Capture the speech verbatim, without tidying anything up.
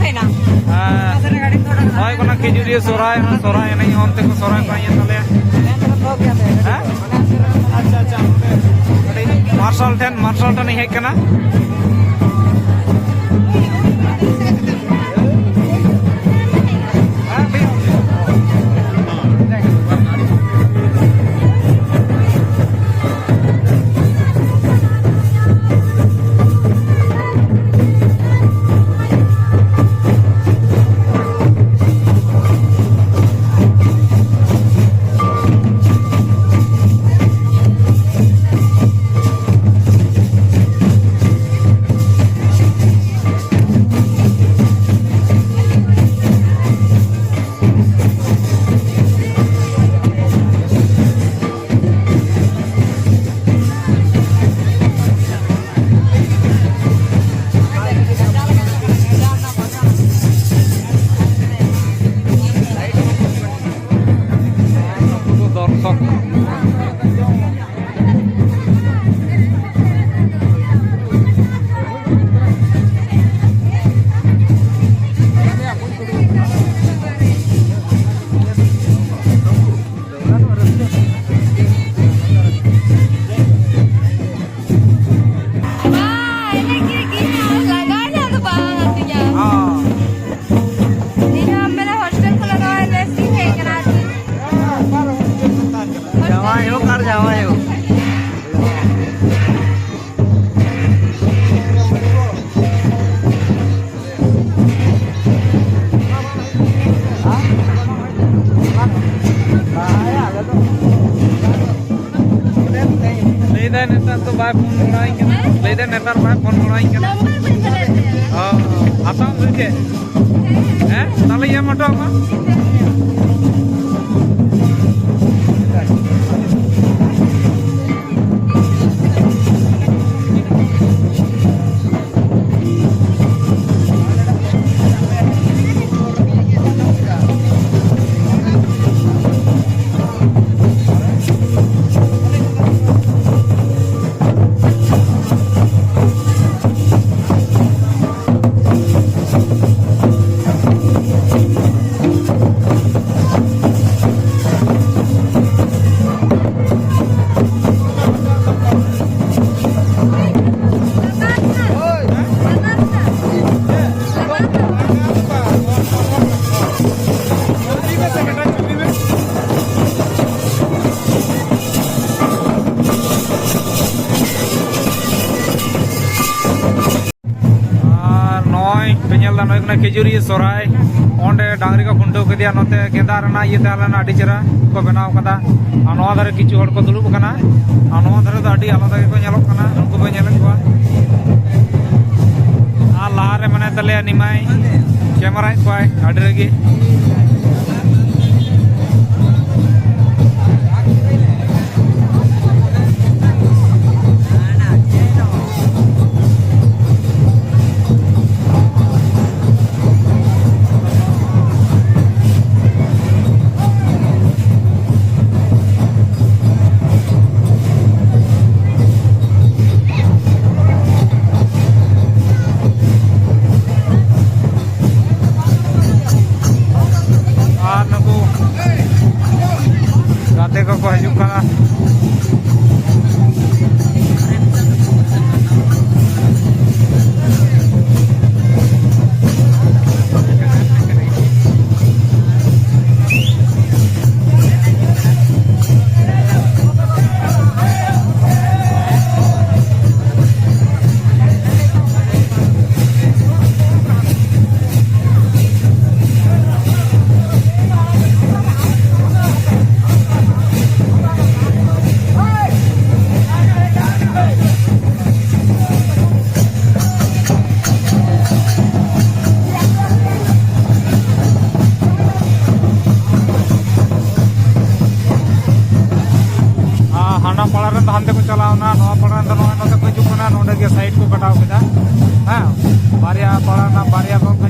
ᱦᱮᱸ᱾ ᱦᱳᱭ, ᱚᱱᱟ ᱠᱷᱤᱡᱩᱨᱤᱭᱟᱹ ᱥᱚᱨᱦᱟᱭ, ᱚᱱᱟ ᱥᱚᱨᱦᱟᱭ ᱮᱱᱮᱡ ᱚᱱᱛᱮ ᱠᱚ ᱥᱚᱨᱦᱟᱭ ᱠᱚ ᱮᱱᱮᱡ ᱛᱟᱞᱮᱭᱟ᱾ ᱦᱮᱸ? ᱟᱪᱪᱷᱟ, ᱟᱪᱪᱷᱟ᱾ ᱢᱟᱨᱥᱟᱞ ᱴᱷᱮᱱ, ᱢᱟᱨᱥᱟᱞ ᱴᱷᱮᱱ ᱤᱧ ᱦᱮᱡ ᱠᱟᱱᱟ᱾ ᱫᱚᱨᱥᱚᱠ᱾ ᱵᱟᱝ, ᱮᱱᱮᱡ ᱜᱮ ᱜᱤᱧ ᱟᱨ ᱞᱟᱸᱜᱟ ᱧᱚᱜ ᱫᱚ ᱵᱟᱝ ᱟᱹᱛᱤᱧᱟ᱾ ᱦᱚᱸ᱾ ᱤᱧ ᱦᱚᱸ ᱢᱟᱱᱮ ᱦᱳᱥᱴᱮᱞ ᱠᱷᱚᱱᱟᱜ ᱱᱚᱜᱼᱚᱭ ᱢᱮᱥ ᱜᱤᱧ ᱦᱮᱡ ᱠᱟᱱᱟ ᱟᱨᱠᱤ᱾ ᱡᱟᱶᱟᱭ ᱦᱳᱠ ᱟᱨ ᱡᱟᱶᱟᱭ ᱦᱳᱠ᱾ ᱞᱟᱹᱭᱫᱟᱭ ᱱᱮᱛᱟᱨ ᱫᱚ ᱵᱟᱭ ᱯᱷᱳᱱ ᱵᱟᱲᱟᱭᱟᱹᱧ ᱠᱟᱱᱟ᱾ ᱞᱟᱹᱭᱫᱟᱭ ᱱᱮᱛᱟᱨ ᱵᱟᱭ ᱯᱷᱳᱱ ᱵᱟᱲᱟᱭᱟᱹᱧ ᱠᱟᱱᱟ᱾ ᱱᱟᱢᱵᱟᱨ ᱵᱟᱹᱧ ᱵᱟᱲᱟᱭ ᱛᱟᱭᱟ᱾ ᱚ, ᱟᱥᱟᱢ ᱨᱮ ᱪᱮᱫ? ᱦᱮᱸ? ᱛᱟᱦᱞᱮ ᱤᱭᱟᱹ ᱢᱚᱴᱚ ᱟᱢᱟ᱾ ᱠᱷᱤᱡᱩᱨᱤᱭᱟᱹ ᱥᱚᱨᱦᱟᱭ, ᱚᱸᱰᱮ ᱰᱟᱝᱨᱤ ᱠᱚ ᱠᱷᱩᱱᱴᱟᱹᱣ ᱠᱮᱫᱮᱭᱟ᱾ ᱱᱚᱛᱮ ᱜᱮᱸᱫᱟᱜ ᱨᱮᱱᱟᱜ ᱤᱭᱟᱹ ᱛᱟᱦᱮᱸ ᱞᱮᱱᱟ, ᱟᱹᱰᱤ ᱪᱮᱦᱨᱟ ᱠᱚ ᱵᱮᱱᱟᱣ ᱠᱟᱫᱟ᱾ ᱟᱨ ᱱᱚᱣᱟ ᱫᱷᱟᱨᱮ ᱠᱤᱪᱷᱩ ᱦᱚᱲ ᱠᱚ ᱫᱩᱲᱩᱵ ᱟᱠᱟᱱᱟ, ᱟᱨ ᱱᱚᱣᱟ ᱫᱷᱟᱨᱮ ᱫᱚ ᱟᱹᱰᱤ ᱟᱞᱟᱫᱟ ᱜᱮᱠᱚ ᱧᱮᱞᱚᱜ ᱠᱟᱱᱟ᱾ ᱩᱱᱠᱩ ᱵᱚᱱ ᱧᱮᱞᱮᱫ ᱠᱚᱣᱟ, ᱟᱨ ᱞᱟᱦᱟᱨᱮ ᱢᱮᱱᱟᱭ ᱛᱟᱞᱮᱭᱟ ᱱᱤᱢᱟᱭ, ᱠᱮᱢᱮᱨᱟᱭᱮᱫ ᱠᱚᱣᱟᱭ ᱟᱹᱰᱤ ᱨᱟᱹᱜᱤ᱾ ᱟᱨ ᱱᱩᱠᱩ ᱜᱟᱛᱮ ᱠᱚᱠᱚ ᱦᱤᱡᱩᱜ ᱠᱟᱱᱟ᱾ ᱟᱨ ᱦᱟᱱᱟ ᱯᱟᱲᱟ ᱨᱮᱱ ᱫᱚ ᱦᱟᱱᱛᱮ ᱠᱚ ᱪᱟᱞᱟᱣᱱᱟ, ᱱᱚᱣᱟ ᱯᱟᱲᱟ ᱨᱮᱱ ᱫᱚ ᱱᱚᱜᱼᱚᱭ ᱱᱚᱛᱮ ᱠᱚ ᱦᱤᱡᱩᱜ ᱠᱟᱱᱟ, ᱱᱚᱰᱮ ᱜᱮ ᱥᱟᱭᱤᱰ ᱠᱚ ᱠᱟᱴᱟᱣ ᱠᱮᱫᱟ᱾ ᱦᱮᱸ, ᱵᱟᱨᱭᱟ ᱯᱟᱲᱟ ᱨᱮᱱᱟᱜ ᱵᱟᱨᱭᱟ ᱫᱚᱞ ᱠᱚ